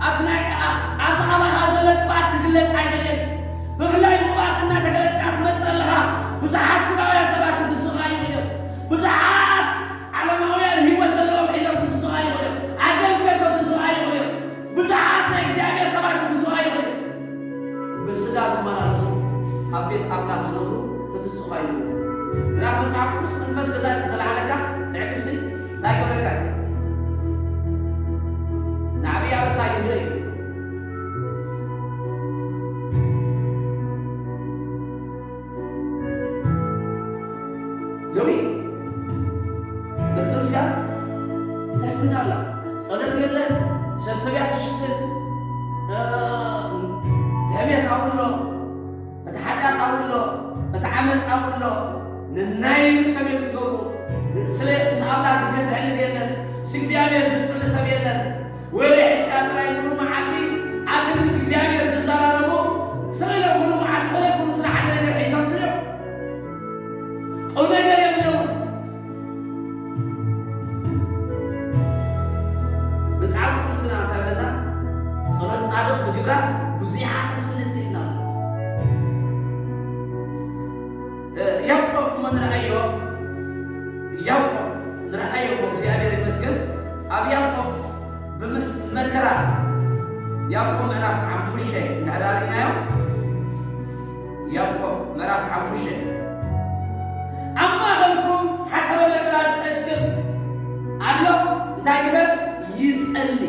ኣብቲ ናይ፣ ኣ-፣ ኣብቲ ካባኻ ዘሎ ቅብኣት ክግለጽ ኣይደልየን እዩ። ብፍላይ ቅብኣት እናተገለጽካ ትመጽእ ኣለኻ፣ ብዙሓት ስጋውያን ሰባት ክትስኻ ይኽእል እዮም። ብዙሓት ዓለማውያን ህይወት ዘለዎም ሒዞም ክትስኻ ይኽእል እዮም። ኣገልገልቲ ክትስኻ ይኽእል እዮም። ብዙሓት ናይ እግዚኣብሔር ሰባት ክትስኻ ይኽእል እዮም። ብስጋ ዝመላለሱ ኣብ ቤት ኣምላኽ ዝነብሩ ክትስኻ ይኽእል እዮም። ግና መጽሓፍ ቅዱስ መንፈስ ገዛ እንተተላዕለካ ትዕግስቲ እንታይ ገብረካ እዩ? ንዓብዪ ኣበሳ እዩ ንርኢ። ሎሚ ቤተክርስትያን እንታይ ኮይና ኣላ? ጸሎት የለን፣ ሰብሰብያ ትሽትን፣ እ፣ ትዕቢት ኣብኡ ኣሎ፣ እቲ ሓጢኣት ኣብኡ ኣሎ፣ እቲ ዓመፅ ኣብኡ ኣሎ። ንናይ ሰብ እዮም ዝገብሩ። ስለ ምስ ኣምላኽ ግዜ ዘሕልፍ የለን፣ ምስ እግዚኣብሔር ዝጽሊ ሰብ የለን። ወሬ ሒዝካ ጥራይ ሙሉእ መዓልቲ ኣብ ቅድሚ እግዚኣብሔር ዝዘራረቡ ስቕ ኢሎም ሙሉእ መዓልቲ ክለኩም ስለ ሓደ ነገር ሒዞም ትሪኦም። ቁም ነገር የብለሙን። መጽሓፍ ቅዱስ ግና እንታይ ይብለና? ጸሎት ጻድቕ ብግብራ ብዙሓት ተስልጥ ኢልና። እ፣ ያዕቆብ እሞ ንርኣዮ፣ ያዕቆብ ንርኣዮ እሞ እግዚኣብሔር ይመስገን። ኣብ ያዕቆብ ብመ-፣ መከራ ያዕቆብ ምዕራፍ ሓሙሽተ እንድሕር ርኢናዮ፣ ያዕቆብ ምዕራፍ ሓሙሽተ፣ ኣብ ማእኸልኩም ሓሳብ መከራ ዝጸግም ኣሎ፣ እንታይ ግበር? ይጸሊ።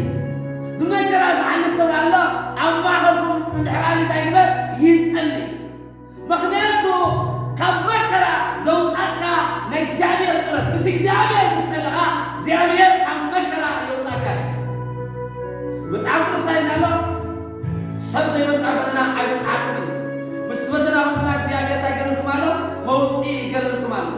ብመከራ ዝሓልፍ ሰብ ኣሎ፣ ኣብ ማእኸልኩም እንድሕር ኣሎ፣ እንታይ ግበር? ይጸሊ። ምኽንያቱ ካብ መከራ ዘውጻእካ ናይ እግዚኣብሔር ጸሎት፣ ምስ እግዚኣብሔር ምስ ጸለኻ፣ እግዚኣብሔር ካብ መከራ የውጻእካ እዩ። መጽሓፍ ቅዱስ እንታይ ኢልና ኣሎ? ሰብ ዘይበጽሖ ፈተና ኣይበጽሓኩም እዩ። ምስቲ ፈተናኹም ግና እግዚኣብሔር እንታይ ገርልኩም ኣሎ? መውጽኢ ገርልኩም ኣሎ።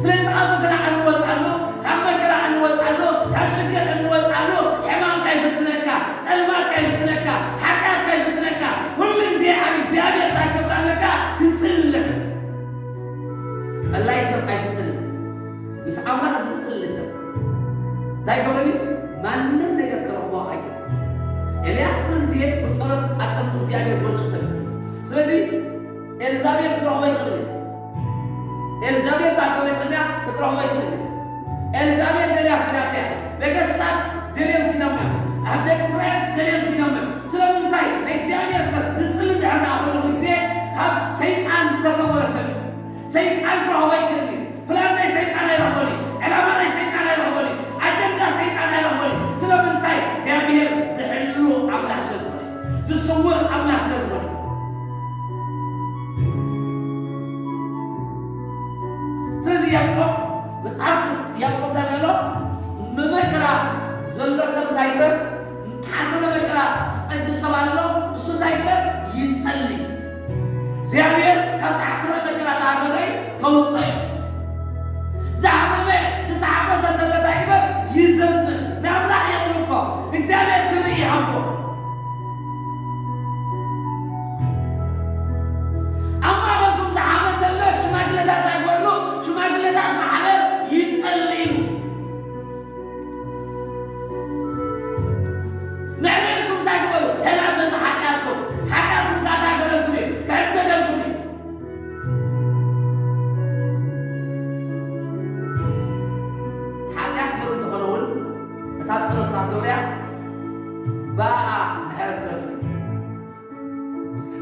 ስለዚ ካብ ፈተና እንወጽኣሉ፣ ካብ መከራ እንወጽኣሉ፣ ካብ ሽግር እንወጽኣሉ፣ ሕማም ከይፍትነካ፣ ጸልማት ከይፍትነካ፣ ሓጢኣት ከይፍትነካ፣ ኩሉ ግዜ ኣብ እግዚኣብሔር እንታይ ክትገብር ኣለካ? ክትጽሊ ኣለካ። ጸላይ ሰብ ኣይፍትንን። ምስ ኣምላኽ ዝጽሊ ሰብ እንታይ ገብረኒ? ማንም ነገር ክረኽቦ ኣይክእል። ኤልያስ ኩሉ ግዜ ብጸሎት ኣብ ቅድሚ እግዚኣብሔር ዝወድቕ ሰብ እዩ። ስለዚ ኤልዛቤል ክትረኽቦ ኣይትኽእልን እያ። ኤልዛቤል ክትረኽቦ ኣይትኽእልን እያ፣ ክትረኽቦ ኣይትኽእልን እያ። ኤልዛቤል ደልያ ስኢናታ እያ። ነገስታት ደልዮም ስኢኖም እዮም። ኣብ ደቂ እስራኤል ደልዮም ስኢኖም እዮም። ስለምንታይ? ናይ እግዚኣብሔር ሰብ ዝጽሊ እንድሕር ደኣ ኮይኑ ኩሉ ግዜ ካብ ሰይጣን ዝተሰወረ ሰብ እዩ። ሰይጣን ክረኽቦ ኣይክእልን እዩ። ፕላን ናይ ሰይጣን ኣይረኽቦን እዩ። ዕላማ ናይ ሰይጣን ኣይረኽቦን እዩ። ኣጀንዳ ሰይጣን ኣይረኽቦን እዩ። ስለምንታይ? እግዚኣብሔር ዝሕሉ ኣምላኽ ስለ ዝኾነ፣ ዝስውር ኣምላኽ ስለ ዝኾነ። ስለዚ ያዕቆብ መጽሓፍ ቅዱስ ያዕቆብ እንታይ ኣሎ? ብመከራ ዘሎ ሰብ እንታይ ይግበር? ሓሰረ መከራ ዝጸግብ ሰብ ኣሎ። እሱ እንታይ ይግበር? ይጸሊ። እግዚኣብሔር ካብ ተሓሰረ መከራ ተሃገረይ ከውፅኦ እዩ። ዝሓመመ ዝተሓጎሰ እንተሎ እንታይ ይግበር? ይዘምር። ንኣምላኽ የምልኮ። እግዚኣብሔር ክብሪ ይሃቦ። ኣብ ማእኸልኩም ዝሓመ እንተሎ ሽማግለታት እንታይ ግበርሉ? ሽማግለታት ማሕበር ይጸልይሉ። ንዕድልኩም እንታይ ግበሩ? ተናዘዙ ሓጢኣትኩም። ሓጢኣትኩም ከኣ እንታይ ክብለልኩም እዩ? ክሕደገልኩም እዩ። ሓጢኣት ገሩ እንተኾነ እውን እታ ጸሎት እታ ትገብርያ ብኣኣ ምሕረት ትረክብ።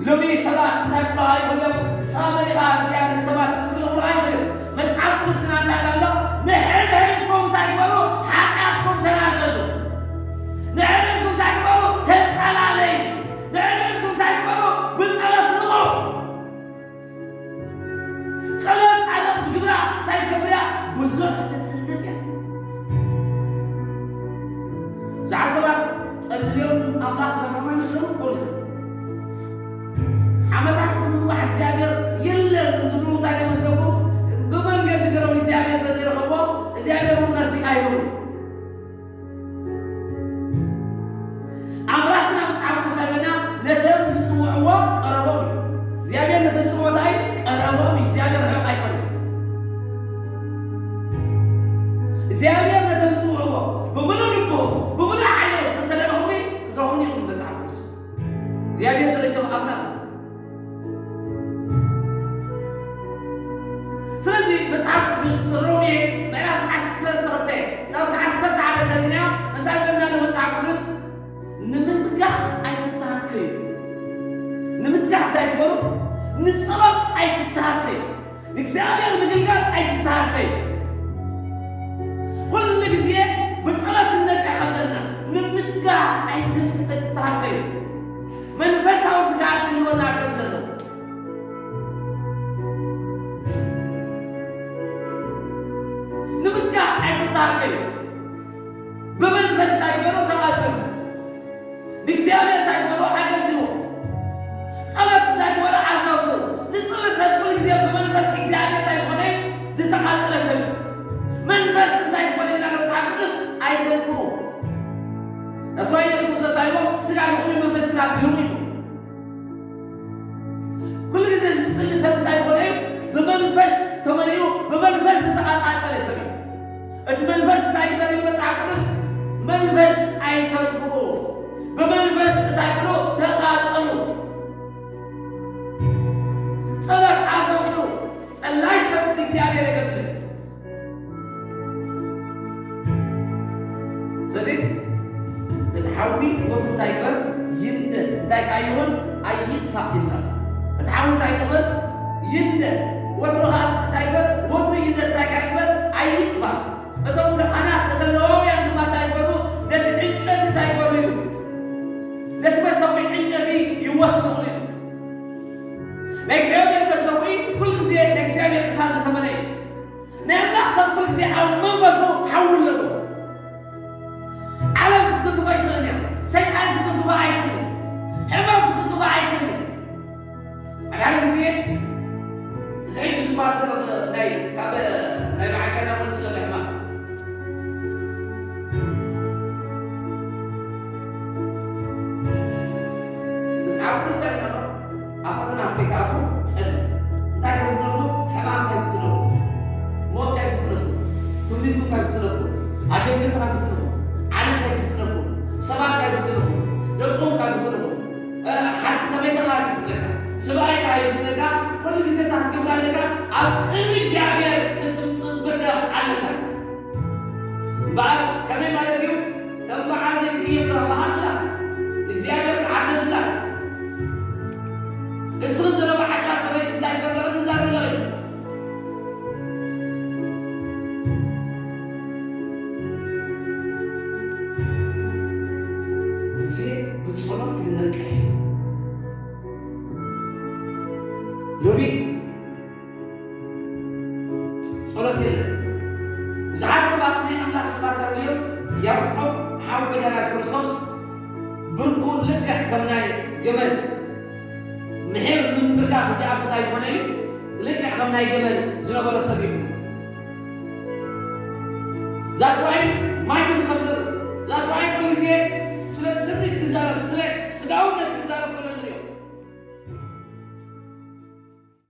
ሎሚ ሰባት እንታይ ክብሉ ይኽእሉ እዮም? ንስኻ መሪኻ እግዚኣብሔር ሰባት ትጽልእ ክብሉ ይኽእሉ እዮም። መጽሓፍ ቅዱስ ግና እንታይ ኣሎ? ንሕድሕድኩም እንታይ ግበሩ? ሓጢኣትኩም ተናዘዙ። ንሕድሕድኩም እንታይ ግበሩ? ተጸላለዩ። ንሕድሕድኩም እንታይ ግበሩ? ብጸሎት ርቑ። ጸሎት ጻድቕ ብግብራ እንታይ ትገብር እያ? ብዙሕ ተስልጥ እያ። ብዙሓት ሰባት ጸልዮም ኣምላኽ ዝሰምዖም ኣይመስሎም እኮ እዩ። ዓመታት ብምንዋሕ እግዚኣብሔር የለን ዝብሉ እንታይ ይመስለኩም? ብመንገዲ ገሮም እግዚኣብሔር ስለ ዘይረኸብዎ እግዚኣብሔር እውን መልሲ ኣይህቡን። ኣምላኽና መጽሓፍ ቅዱስ ኣለና፣ ነቶም ዝጽውዕዎ ቀረቦም እዩ። እግዚኣብሔር ነቶም ዝጽውዕዎ እንታይ? ቀረቦም እዩ። እግዚኣብሔር ርሑቕ ኣይኮነን። እግዚኣብሔር ነቶም ዝጽውዕዎ ብምሉእ ልቡ፣ ብምሉእ ሓይሉ እንተደለኹኒ ክትረኽቡኒ ኢኹም። መጽሓፍ ቅዱስ እግዚኣብሔር ዝርከብ ኣምላኽ እዩ። ስለዚ መጽሓፍ ቅዱስ ሮሜ ምዕራፍ ዓሰርተ ክልተ ናብ ዓሰርተ ሓደ እንተሪእናዮ እንታይ ይብለና ኣሎ መጽሓፍ ቅዱስ? ንምትጋህ ኣይትተሃከዩ። ንምትጋህ እንታይ ትበሉ? ንጸሎት ኣይትተሃከዩ። ንእግዚኣብሔር ምግልጋል ኣይትተሃከዩ። ኩሉ ግዜ ብጸሎት ክንነቅሕ ከም ዘለና ንምትጋህ ኣይትተሃከዩ። መንፈሳዊ ትግሃት ክህልወና ከም ዘለዎ ንምትጋህ ኣይትተሃከዩ። ብመንፈስ እንታይ ግበሩ? ተቓጸሉ። ንእግዚኣብሔር እንታይ ግበሩ? ኣገልግልዎ። ጸሎት እንታይ ግበሩ? ኣዘውትሩ። ዝጽሊ ሰብ ኩሉ ግዜ ብመንፈስ እግዚኣብሔር እንታይ ዝኾነ? ዝተቓጸለ ሰብ እዩ። መንፈስ እንታይ ግበሩ ኢልና መጽሓፍ ቅዱስ? ኣይተጥፍኡ። እሱ ኢየሱስ ክርስቶስ ኣይቦ ስጋ ድኹም መንፈስ ግና ድህቡ እዩ። ኩሉ ግዜ ዝጽሊ ሰብ እንታይ ዝኾነ እዩ? ብመንፈስ ተመሊኡ፣ ብመንፈስ ዝተቓጻጸለ ሰብ እዩ። እቲ መንፈስ እንታይ ይበል ይብል መጽሓፍ ቅዱስ? መንፈስ ኣይተጥፍኡ፣ ብመንፈስ እንታይ ብሉ? ተቓጸሉ። ጸሎት ኣዘውትሩ። ጸላይ ሰብ ንእግዚኣብሔር የገልግል። ስለዚ እቲ ሓዊ ወትሩ እንታይ ይግበር? ይንደድ። እንታይ ከኣ ይኹን? ኣይጥፋእ ይብላ። እቲ ሓዊ እንታይ ይግበር? ይንደድ። ወትሩ ከኣ እንታይ ይግበር? ወትሩ ይንደድ። እንታይ ከኣ ይግበር? ኣይጥፋእ። እቶም ካህናት፣ እተን ሌዋውያን ድማ እንታይ ይግበሩ? ነቲ ዕንጨቲ እንታይ ይግበሩ ኢሉ? ነቲ መሰዊ ዕንጨቲ ይወስኹ ኢሉ። ናይ እግዚኣብሔር መሰዊ ኩሉ ግዜ ናይ እግዚኣብሔር እሳት ዝተመልአ እዩ። ናይ ኣምላኽ ሰብ ኩሉ ግዜ ኣብ መንፈሱ ሓዊ ኣለዎ። ዓለም ክትትንክፎ ኣይትኽእልን እያ። ሰይጣን ክትንክፎ ኣይክእልን። ሕማም ክትንክፎ ኣይክእልን እዩ። ሓደ ሓደ ግዜ እዚ ሕጂ ዝበሃል ዘሎ ናይ፣ ካብ ናይ በዓል ቻይና መፂኡ ዘሎ ሕማም። መጽሓፍ ቅዱስ እንታይ ይብለና? ኣብ ፈተና ከይትኣትዉ ጸልዩ። እንታይ ከይፍትነኩም? ሕማም ከይፍትነኩም፣ ሞት ከይፍትነኩም፣ ትምኒትኩም ከይፍትነኩም፣ ኣገልግልቲ ከይፍትነኩም፣ ዓለም ከይፍትነኩም፣ ሰባት ከይፍትነኩም፣ ደቅኹም ከይፍትነኩም፣ እ፣ ሓንቲ ሰበይቲ ከይፍትነካ፣ ሰብኣይ ከይፍትነካ፣ ኩሉ ግዜ እንታይ ክትገብር ኣለካ? ኣብ ቅድሚ እግዚኣብሔር ክትጽብተኽ ኣለካ። እምበኣር ከመይ ማለት እዩ? ከም በዓል ዘይትህየብ ተባሃኽላ እግዚኣብሔር ክሓገዝላ። እስኽን ዝረብዓሻ ሰበይቲ እንታይ ትገብር ኣለኺ? ትዛረብ ኣለኺ። ግዜ ብጸሎት ክንነቅሕ። ሎሚ ጸሎት የለን። ሰባት እዮም። ያዕቆብ ሓው ጎይታና የሱስ ክርስቶስ ብርኩ ልክዕ ከም ናይ ገመል ምሒር ምንብርካኽ እዚኣቱ እንታይ ዝኾነ እዩ? ልክዕ ከም ናይ ገመል ዝነበረ ሰብ እዩ። ዛስዋይ ማይክል ሰምተር ዛስዋይ